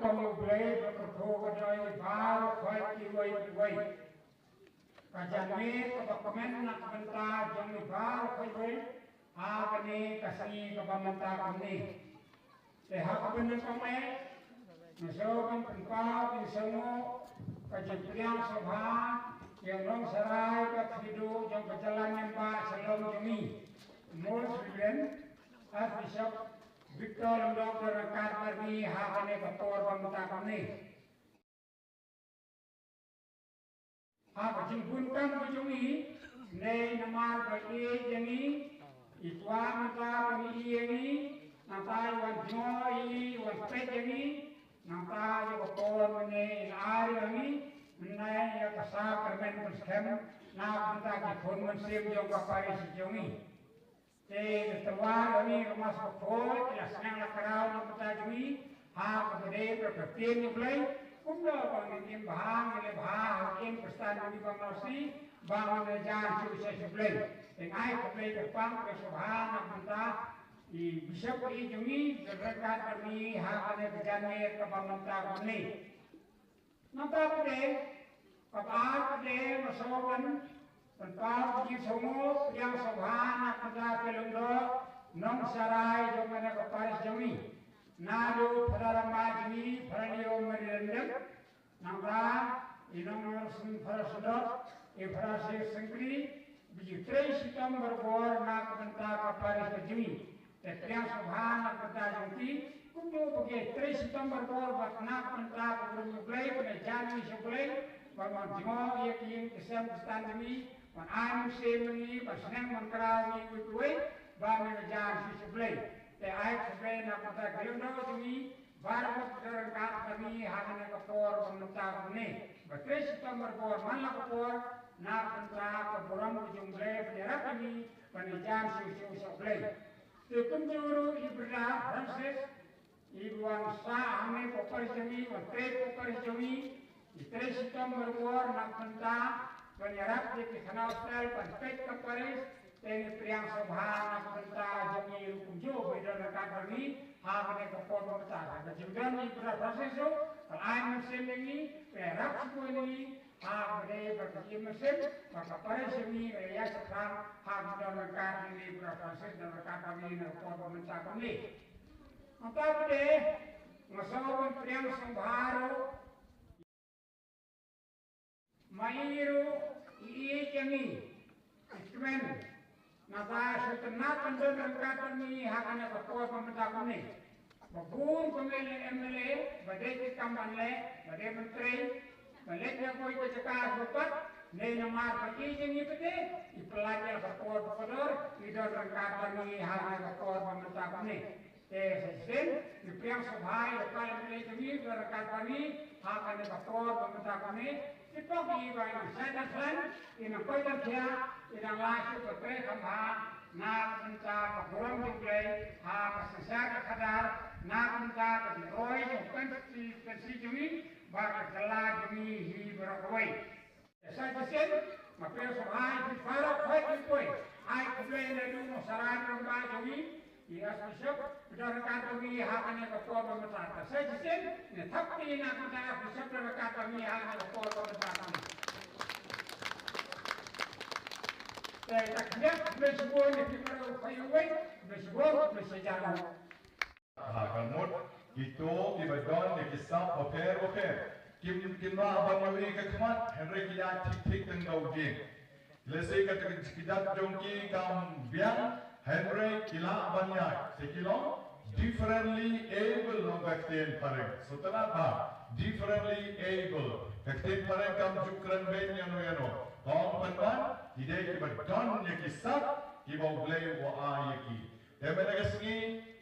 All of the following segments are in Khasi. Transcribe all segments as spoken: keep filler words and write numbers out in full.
Ong U Blei ba ka pyrthuh ka dei baroh khoit iwei pa iwei. Ka janmiet kaba kmen na ka bynta jong ngi baroh khoit iwei ha kane ka sngi kaba mynta kumne. Te ha kaba nyngkong eh nga sngewbha ban pynpaw ïa ka jingpdiang sngewbha ïa u Nongsharai Khliehduh jong ka jylla Myanmar sha long jong ngi, Most Reverend Archbishop Victor Lyngdoh, ba don ryngkat bad ngi ha kane ka por ba mynta kumne. Ha ka jingbun kam ka jong i, ne namar ba i jong i, i kwah mynta ba i jong i, nangta i wan jngoh i, i wan peit jong i, nangta ïa ka por mynne i la ai jong i, mynne ïa ka sakrament baptism, na ka bynta ki khun mynsiem jong ka parish jong i. Te ka tyrwa jong i ka Mass Bakhuid, i la sdang la kraw na ka bynta jong i, ha kaba dei ba ka ktien U Blei, kumno ba ngin im bha, ngin leh bha, ha ka ktien Khristan jong i ba ngin ïohi, ba ngin ïajan shuh sha U Blei. Te nga ai khublei kyrpang kyrpang sngewbha na ka bynta i Bishop i jong i, ba don ryngkat bad ngi ha kane ka janmiet kaba mynta kumne. Nangta pat de, kaba ar pat de, nga sngewbha ban pynpaw ka jingsngewnguh pdiang sngewbha na ka bynta u Lyngdoh Nongsharai jong kane ka parish jong ngi. Naduh u Phadar Rama jong ngi, Phadar Neo Mary Lyngdoh, nangta i Nongshun Phadar Sudot, i Phadar Sir Sengkri, ba ju trei shitom barabor na ka bynta ka parish ka jong ngi. Te pdiang sngewbha na ka bynta jong ki, kumno ba ki trei shitom barabor bad na ka bynta ka burom U Blei, ban ïajan sha U Blei, ban wan jngoh ïa ki ïing ki sem ki stan jong ngi, ban ai mynsiem ïa ngi, ban sneng ban kraw ïa ngi iwei pa iwei, ban ïajan sha U Blei. Te ai khublei na ka bynta ki Lyngdoh jong ngi, baroh ba ki don ryngkat bad ngi ha kane ka por ba mynta kumne. Ba trei shitom barabor man la ka por, na ka bynta ka burom ka jong U Blei, ban ïarap ïa ngi, ban ïajan shuh shuh sha U Blei. Te kumjuh ruh i Brother Francis, i ba wan sah hangne ha ka parish jong ngi, wan trei ha ka parish jong ngi, i trei shitom barabor na ka bynta ban ïarap ïa ki khun hostel, ban peit ka parish, te ngi pdiang sngewbha na ka bynta jong ngi ruh kumjuh ba i don ryngkat bad ngi ha kane ka por ba mynta. Ka jingdon i Brother Francis ruh ka la ai mynsiem ïa ngi, ka ïarap shibun ïa ngi, ha kaba dei ba ka jingim mynsiem, ba ka parish jong ngi ka ïa shaphrang, ha kaba don ryngkat ïa ngi, Brother Francis don ryngkat bad ngi na ka por ba mynta kumne. Nangta pat de, nga sngewbha ban pdiang sngewbha ruh, ma i ruh i ïeit ïa ngi, i kmen, naba shu tynnat ban don ryngkat bad ngi ha kane ka por ba mynta kumne. Ba bun ki M L A, M L A ba dei ki kam ban leh, ba dei ban trei, ba leit na kawei ka jaka ba pat, ne namar ba i jong ngi pat de, i pyllait ïa ka por ba kordor, i don ryngkat bad ngi ha kane ka por ba mynta kumne. Te sa shisien, ngi pdiang sngewbha ïa ka M L A jong ngi ba don ryngkat bad ngi ha kane ka por ba mynta kumne. Ki pok i ba i shait i khlaiñ, i nang koit nang khiah, i nang lait shuh ban trei kham bha na ka bynta ka burom jong U Blei ha ka synshar ka khadar, na ka bynta ka jingroi jong ka constituency jong ngi bad ka jylla jong ngi hi baroh kawei. Te sa shisien, nga pdiang sngewbha ïa phi baroh khoit ïa phi, ai khublei naduh u Nongsharai Rangbah jong ngi, i Archbishop, ba don ryngkat bad ngi ha kane ka por ba mynta. Te sa shisien, ngin thap kti na ka bynta u Archbishop ba don ryngkat bad ngi ha kane ka por ba mynta. Te ta khyndiat, khublei shibun ïa phi baroh khoit ïa phi, khublei shibun, khublei shihajar. Ha ka mut kito kiba don ïa ki sap bapher bapher kim, kim lah ban ïohi ka khmat, hynrei ki ïaid thik thik tang da u dieng. Lehse kata ka kjat jong ki kam biang, hynrei ki lah ban ïaid. Te ki long differently able, long ka ktien phareng. Sngewtynnat bha, differently able. Ka ktien phareng kam ju kren beiñ ïano ïano. Ka ong pynban, ki dei kiba don ïa ki sap kiba U Blei u ai ïa ki. Te mynta ka sngi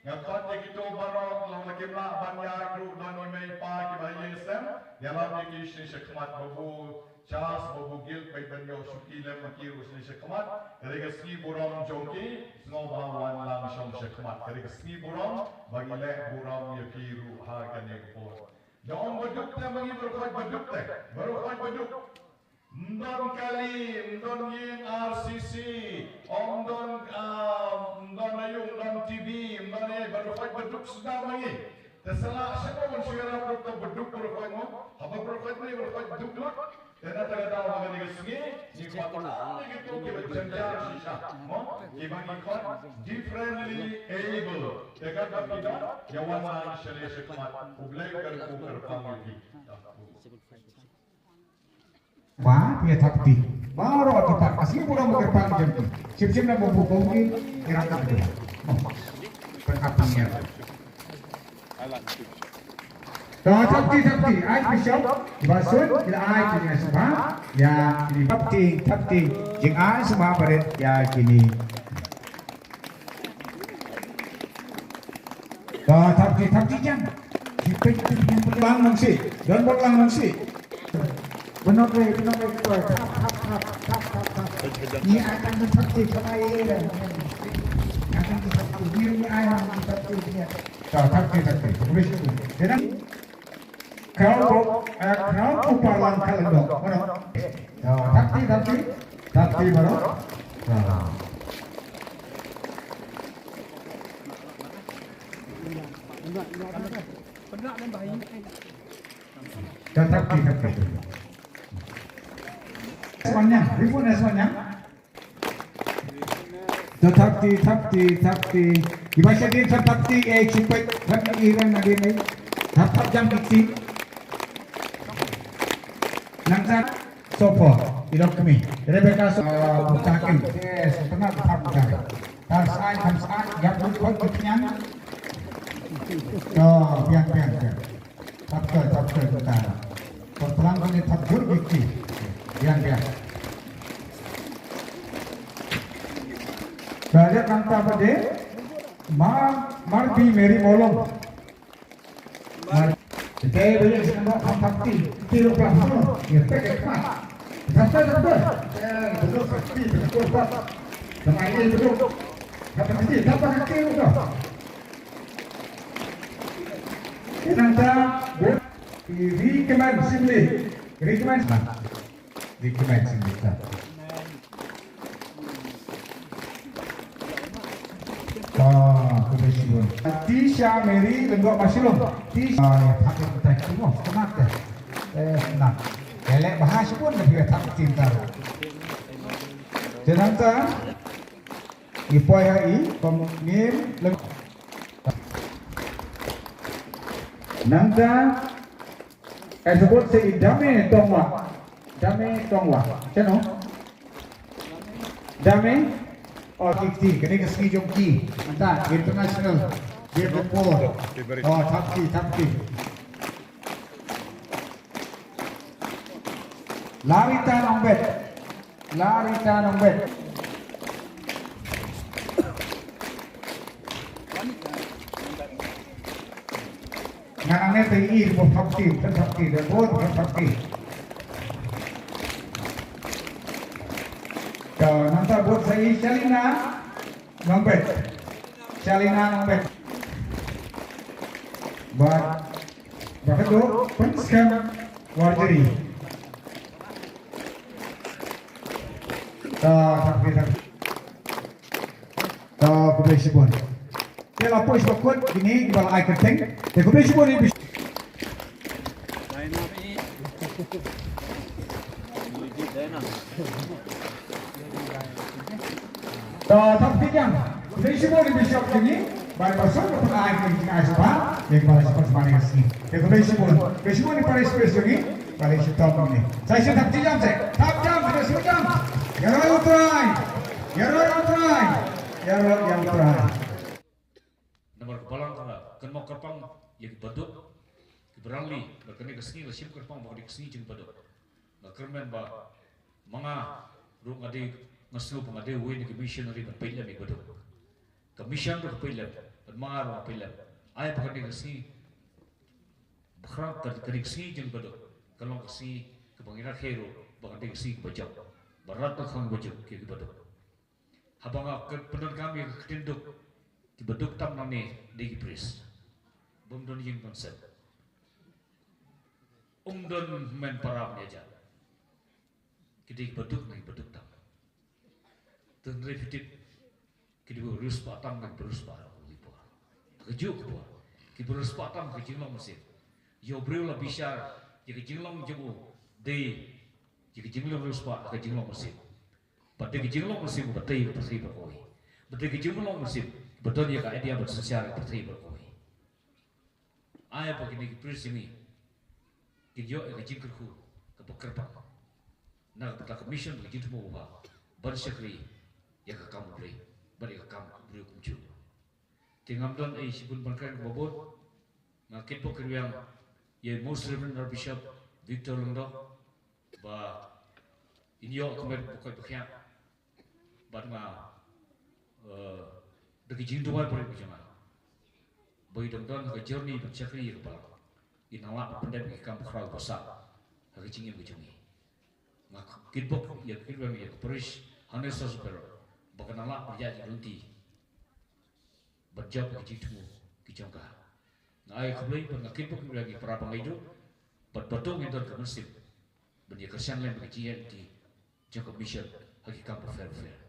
nga khot ïa kito baroh, long la kim lah ban ïaid ruh, don i mei i pa kiba ïashem, ïalam ïa ki shane shakhmat, Babu Charles, Babu Gil, peit ban ïoh shuki lem ma ki ruh shane shakhmat. Ka dei ka sngi burom jong ki, sngewbha wan lang shong shakhmat. Ka dei ka sngi burom ba ngi leh burom ïa ki ruh ha kane ka por. Da ong baduk te ma ngi, baroh khoit baduk te, baroh khoit baduk. Ym don kali, ym don ïing R C C, ym don, ah, ym don aïu, ym don T V, ym don ei, baroh khoit baduk sdang ma ngi. Te sa lah shano ban shu ïarap ruh, te Ki ba jynjar shisha, mo, ki ba ngi khot differently able. Te katba ki don, ïa wan lang sha lade sha khmat, U Blei u kyrkhu kyrpang ïa ki. Ba, phi ïa thap kti. Baroh ki thap, ka sngi burom kyrpang jong ki. Shim shim na buh buh ki, ki rangkap ki. Pynkhap pynïar. To, thap kti, thap kti. Ai Bishop, ba sun, ki la ai ki ïa sngewbha. Ïa, kine thap kti, thap kti. Jingai sngewbha barit, ïa kine. To, thap kti, thap kti jan. Ki peit, ki peit, ki peit. Lang nang si. Don bok lang nang si. Benok le, benok le, to, thap, thap, thap. Ni akan thap kti, thap ai le. Akan thap kti, ni, ni ai lang thap kti, ni. To, thap kti, thap kti. Habis tu. Jangan. Khraw ko, eh, khraw ko parlang ka lendok. Mano? Thap kti, thap kti. Thap kti baroh. Thap kti, thap kti. Semuanya, ribut ya semuanya. To thap kti, thap kti, thap kti. Iba shadien thap, thap kti, eh, shipet, thap kti, iran nadien, eh. Thap, thap jam kti. Nangta, sopo, ilok kami. Rebecca, so, uh, butakin. Yes, tenang, thap, thap. Thap saat, thap saat, jam bukon, kepingan. To, piang, piang, piang. Thap kti, thap kti, thap kti. Pynplang kane thap jur ki ki. Biang, biang. Ka dei nangta ba dei Mar, Marbi Mary Molom. Mar, te ba ïa sngewbha thap kti. Kti ruh plang sngewbha. Ïa pek ïa kma. Thap kti, thap kti. Eh, betul thap kti, betul thap. Sama ini betul. Thap kti, thap kti, thap kti. Nangta, bun, recommend simply. Recommend. Recommend simply. Ah, khublei shibun. Tisha Mary Lenggok Mashilong. Tisha, ah, thap kita semua. Senang deh. Eh, senang. Elek bahas pun lebih thap cinta. Nangta, i poi ha i, kom ngim, leng-, nangta, eh, sebut si Dame Tongwa. Dame Tongwa. Siapa? Dame? Oh, ki kti, kane ka sngi jong ki. Nangta, international. Dia berpor. Oh, thap kti, thap kti. Larita Nongbet. Larita Nongbet. Ngan ang ne te i bo thap kti, thap kti, de bo thap kti. Ka nangta bot sa i Shalina Nongbet. Shalina Nongbet. Ba Ba ka duk pynskhem Warjri. Ta, ta, ta, ta. Ta, khublei shibun. Te la poi shibun kut, kine, kiba la ai kyrteng. Te khublei shibun, i bish-, Ta, ta, phi kang. Phi shi mo ni bishop kini. Bari ba suk phi ai kini ai spa. Ye ba spa spa ni kasi. Ye ko phi shi mo. Phi shi mo ni parish priest ni. Bari shi tom ni. Sa shi thap ti jam se. Thap jam, phi shi jam. Yaroi U Trai. Yaroi U Trai. Yaroi U Trai. Namar ka balang ka kynmaw kyrpang ïa ki baduk ki barangli, ba kane ka sngi la shim kyrpang ba kane ka sngi jong ki baduk. Nga kyrmen ba ma nga ruh nga dei, nga sngew ba nga dei uwei na ki missionary ban peit lem ïa ki baduk. Ka mission ruh ka peit lem, bad ma nga ruh nga peit lem. Ai ba kane ka sngi, ba kane ka, kane ka sngi jong ki baduk ka long ka sngi kaba ngi rakhe ruh ba kane ka sngi kaba jop, ba rat ka khang kaba jop ïa ki baduk. Haba nga pyndonkam ïa ka ktien duk, ki baduk tam nangne dei ki priest. Bym don ïing concept. Um don hynmen para hynmen ïa jat. Ki dei ki baduk na ki baduk tam. Te hynrei phi tip, ki dei ki riewspah tam na ki riewspah. Ka juh ka por. Ki riewspah tam ka jinglong mynsiem. Ïa u briew la bishar ïa ka jinglong jong u dei ïa ka jinglong riewspah, ka jinglong mynsiem. Bad da ka jinglong mynsiem ba tei ïa ka pyrthei baroh kawei. Bad da ka jinglong mynsiem ba don ïa ka idea ban synshar ïa ka pyrthei baroh kawei. Ai ba kine ki priest jong ngi kin ïoh ïa ka jingkyrkhu kaba kyrpang na ka bynta ka mission bad ka jingthmu ba bha ban shakri ïa ka kam U Blei bad ïa ka kam u briew kumjuh. Te ngam don ei shibun ban kren kaba bun. Nga kitbok kyrwiang ïa i Most Reverend Archbishop Victor Lyngdoh ba in ïoh ka met ba koit ba khiah. Bad nga, eh, da ka jingduwai barit ka jong nga ba i dang don ha ka journey ban shakri ïa ka balang, in nang lah ban pyndep ïa ka kam bakhraw basah ha ka jingim ka jong i. Nga kitbok ïa ka kyrwiang ïa ka parish hangne Sawsphayung ba kan nang lah ban ïaid ïa ka lynti ban jop ïa ka jingthmu ki jong ka. Nga ai khublei bad nga kitbok ïa ki para bangeit ruh bad ba to ngin don ka mynsiem ban ïa kyrshan lem ïa ka jingïaid lynti jong ka mission ha ki kam bapher bapher.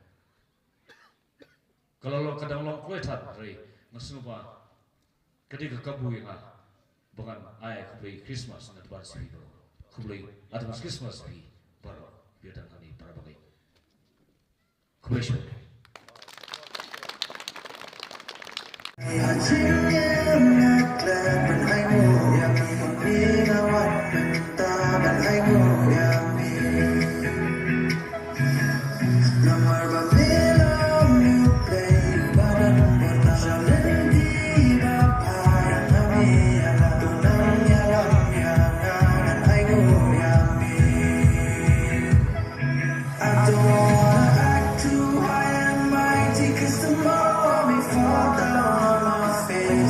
Ka la long, ka dang long kloi than, hynrei nga sngewbha ka dei ka kabu ïa nga ba ngan ai khublei Christmas in advance ïa phi baroh. Khublei advance Christmas ïa phi baroh. Ïa dang hangne para bangeit. Khublei shibun. I don't wanna act too high and mighty, 'cause tomorrow I may fall down on my face.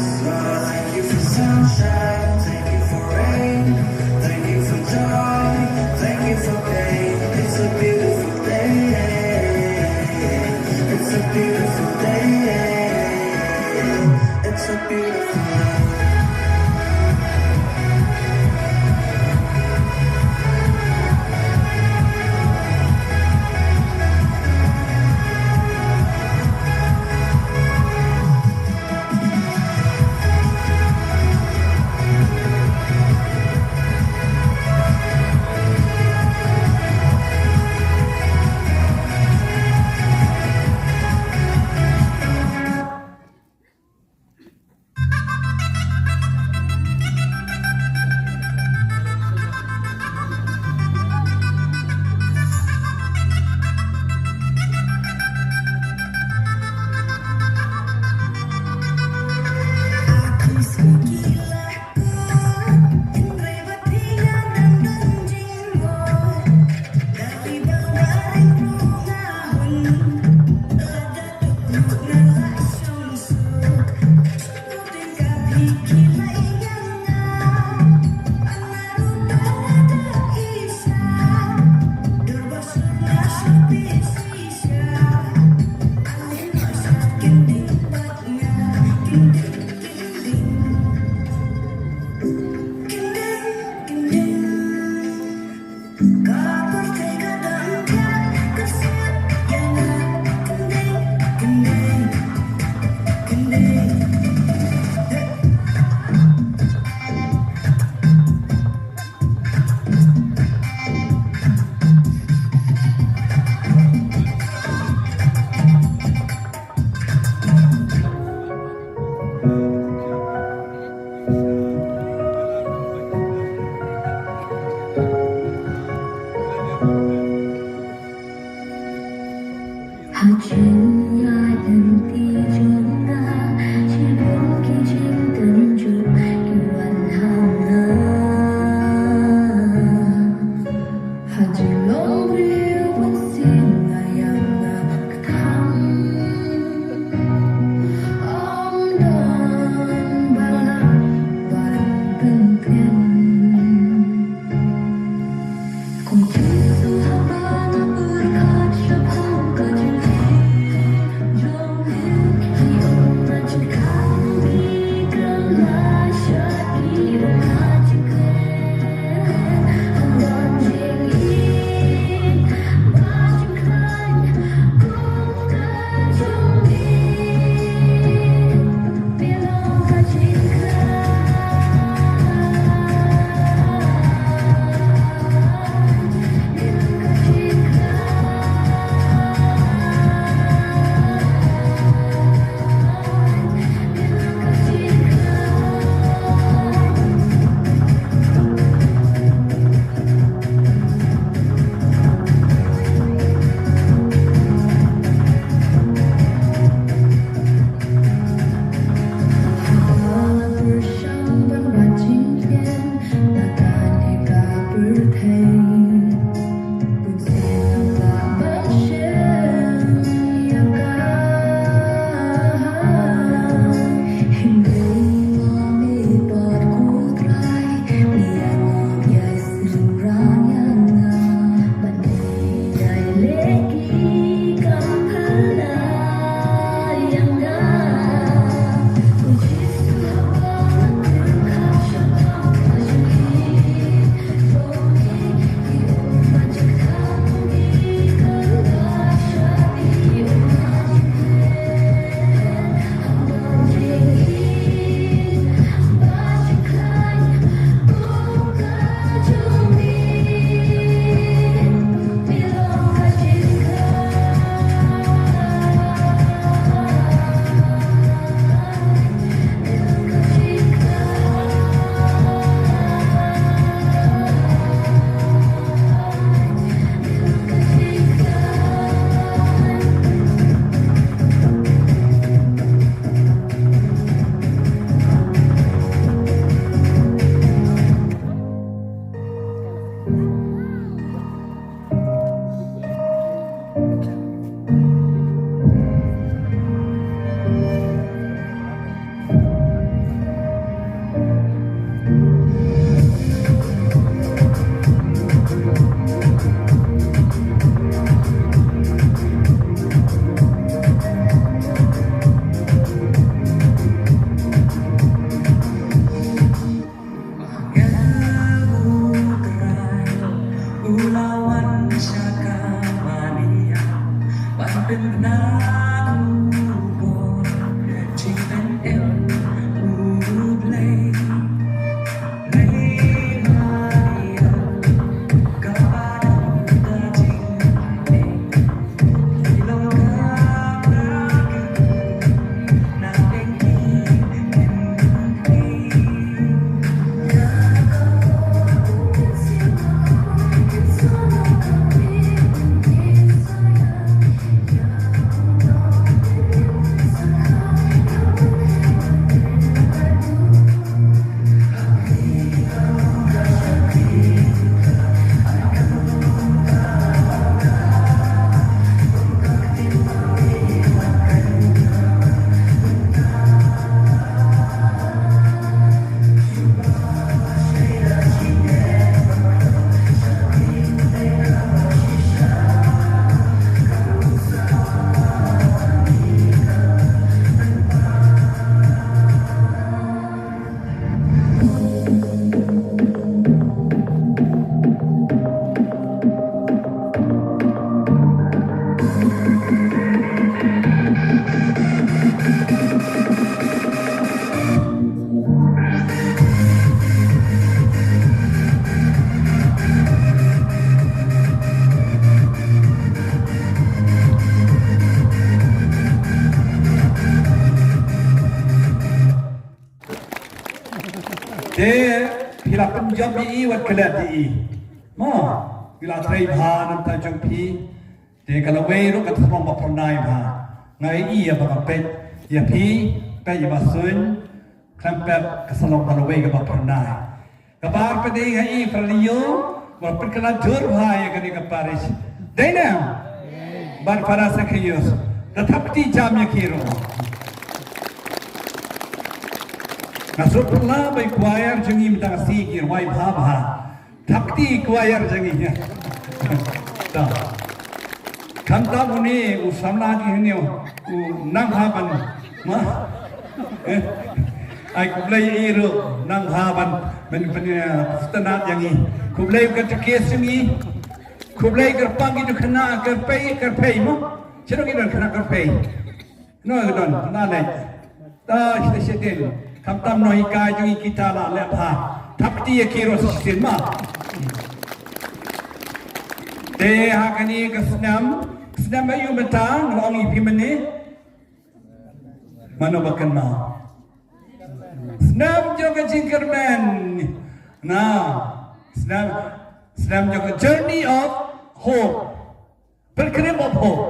Jop ïa i wat klet ïa i. Mo, ngi la trei bha na ka bynta jong phi. Te ka lawei ruh ka shnong ba phyrnai bha. Nga ïohi ïa ba nga peit ïa phi, peit ïa ba Suin. Khlem pep ka shnong ba lawei kaba phyrnai. Kaba ar pat nga ïohi Fra Leo ba pynkylla dur bha ïa kane ka parish. Dei ne em? Bad Father Zacchaeus. Da thap kti jam ïa ki ruh. Nga sngewphylla ba i choir jong ngi mynta ka sngi ki rwai bha bha. Thap kti i choir jong ngi. Ta. Khamtam une u samla jong ngi une u nang ha ban. Ma. Eh. Ai khublei ïa i ruh nang ha ban. Ban ban, eh, sngewtynnat ïa ngi. Khublei ka tekes jong ngi. Khublei kyrpang ki dukhynnah kyrpei kyrpei mo. Sino ki dukhynnah kyrpei. No, don, na leh. Ta, shisha shisha din. Khamtam no hikai jong i kita la leh bha. Thap kti ïa ki ruh shisien ma. Te ha kane ka snem, snem aïu mynta, nga ong ïa phi mynne. Mano ba kynmaw. Snem jong ka jingkyrmen. Na, snem, snem jong ka journey of hope. Pilgrim of Hope.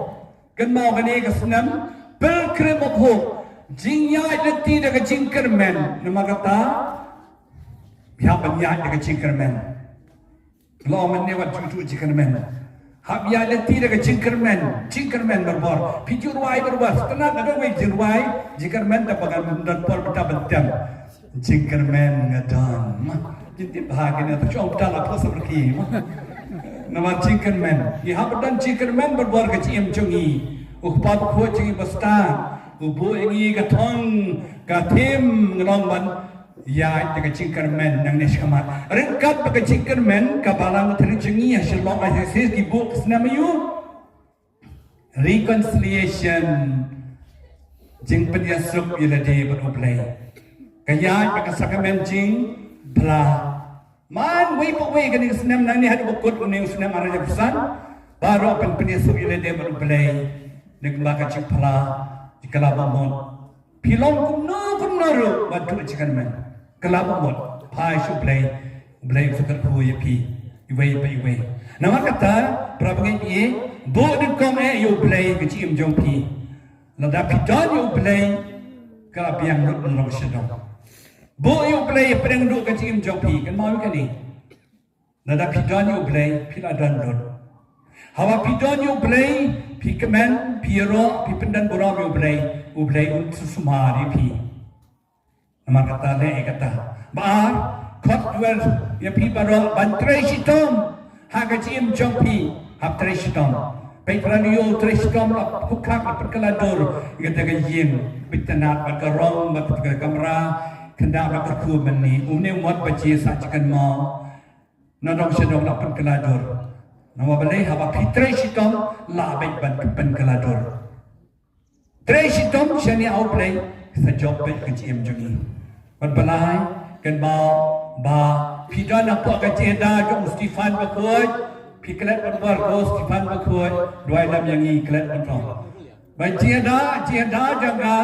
Kynmaw kane ka snem, Pilgrim of Hope. Jingïaid lynti da ka jingkyrmen. Namar kata, hap ban ïaid da ka jingkyrmen. Long mynne wat ju ju jingkyrmen. Hap ïaid lynti da ka jingkyrmen. Jingkyrmen barabor. Phi ju rwai barabor. Sngewtynnat, nga don wei jingrwai jingkyrmen da ba ngan don por ba ta ban tem. Jingkyrmen nga don. Ma, jingtip bha kine, ta shong ta la pos berki. Ma. Namar jingkyrmen. Ngi hap don jingkyrmen barabor ka jingim jong ngi. U Kpa Bakhuid jong ngi ba stad u buh ïa ngi ka thong, ka theme, ngi long ban ïaid da ka jingkyrmen nangne shakhmat. Ryngkat bad ka jingkyrmen, ka Balang Katholik jong ngi ha Shillong, ha Ïasyr ki buh ka snem aïu. Reconciliation, jingpynïasuk ïa lade bad U Blei. Ka ïaid bad ka sakramen jingphla. Man wei pa wei kane ka snem nangne haduh ba kut une u snem ar hajar arphew san. Baroh pynïasuk ïa lade bad U Blei. Ngi ba ka jingphla, jingkylla bamut. Phi long kumno kumno ruh wat duh jingkyrmen. Kylla bamut. Phai sha U Blei. U Blei u sa kyrkhu ïa phi. Iwei pa iwei. Namar kata, para bangeit, buh nyngkong eh ïa U Blei ka jingim jong phi. Lada phi don ïa U Blei, ka la biang lut na long sha dong. Buh ïa U Blei pdeng duh ka jingim jong phi. Kynmaw ïa kane. Lada phi don ïa U Blei, phi la don lut. Haba phi don ïa U Blei, phi kmen, phi ïaroh, phi pyndon burom ïa U Blei, U Blei un sumar ïa phi. Namar kata leh ïa kata. Ba ar, khot wer ïa phi baroh ban trei shitom ha ka jingim jong phi, hap trei shitom. Peit Fra Leo trei shitom la pynkylla dur ïa kata ka ïing, beit tynnat bad ka rong bad ka kamra, kynda bad ka kyrkhu mynne. Une u mot ba jia sa jingkynmaw. Na dong sha dong la pynkylla dur. Namar balei? Haba phi trei shitom la beit ban pynkylla dur. Trei shitom shane ha U Blei, sa jop beit ka jingim jong ngi. Bad balei? Kynmaw ba phi don hapoh ka jingïada jong u Stephen Bakhuid. Phi klet bad bor ko Stephen Bakhuid, duwai lem ïa ngi klet bad bor. Ba jingïada, jingïada jong ka,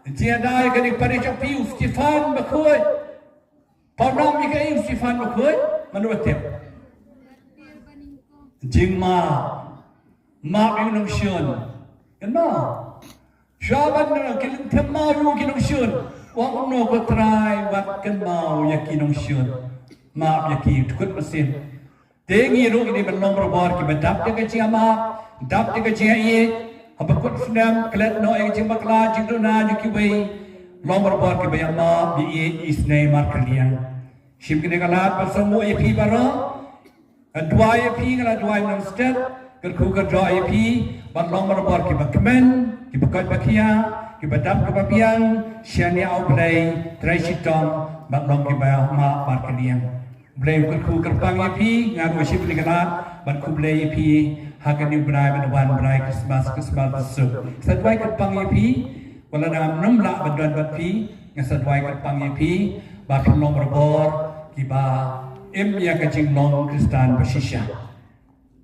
jingïada ïa kane ka parish jong phi u Stephen Bakhuid. Pawnam ïa kaei u Stephen Bakhuid, mano ba tip? Jingmap. Map ïa u nongshun. Kynmaw. Sha ban ki lynthem map ïa u ki nongshun. Wan kumno ko Trai wat kynmaw ïa ki nongshun. Map ïa ki, to kut mynsiem. Te ngi ruh ngi dei ban long barabor kiba dap da ka jingmap, dap da ka jingïeit, haba kut snem, klet noh ïa ka jingbakla, jingduna jong kiwei, long barabor kiba ïamap, ïa ïeit, isynei markylliang. Shim kane ka lad ban sngewbha ïa phi baroh, nga duwai ïa phi, nga la duwai mynstep, kyrkhu kyrdoh ïa phi, ban long barabor kiba kmen, kiba koit ba khia, kiba dap kiba biang, shaniah ha U Blei, trei shitom, ban long kiba map markylliang. Blei u kyrkhu kyrpang ïa phi, nga ruh shim kane ka lad ban khublei ïa phi ha kane u bnai ban wan, bnai Christmas, Christmas basuk. Sa duwai kyrpang ïa phi, wat la ngam nym lah ban don bad phi, nga sa duwai kyrpang ïa phi ba phin long barabor kiba im ïa ka jinglong Khristan ba shisha.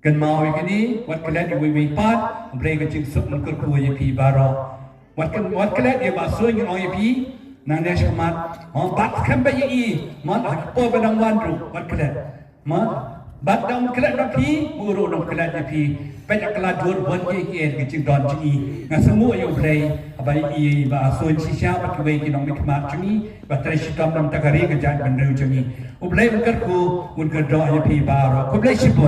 Kynmaw ïa kane, wat klet ïa uwei uwei pat, U Blei ka jingsuk un kyrkhu ïa phi baroh. Wat klet, wat klet ïa Bah Suin, ngan ong ïa phi, Nangne shakhmat, mo, bad khlem peit ïa i, mo, ha ki por ba dang wan ruh, wat klet. Mo, bad dang klet na phi, u ruh dang klet ïa phi. Peit ha ka la dur bun kiei kiei ki jingdon jong i. Nga sngewbha ïa U Blei, haba i, i ba Suin shisha bad kiwei ki nongmihkhmat jong i, ba trei shitom na ka bynta ka ri ka jaitbynriew jong i. U Blei un kyrkhu, un kyrdoh ïa phi baroh. Khublei shibun.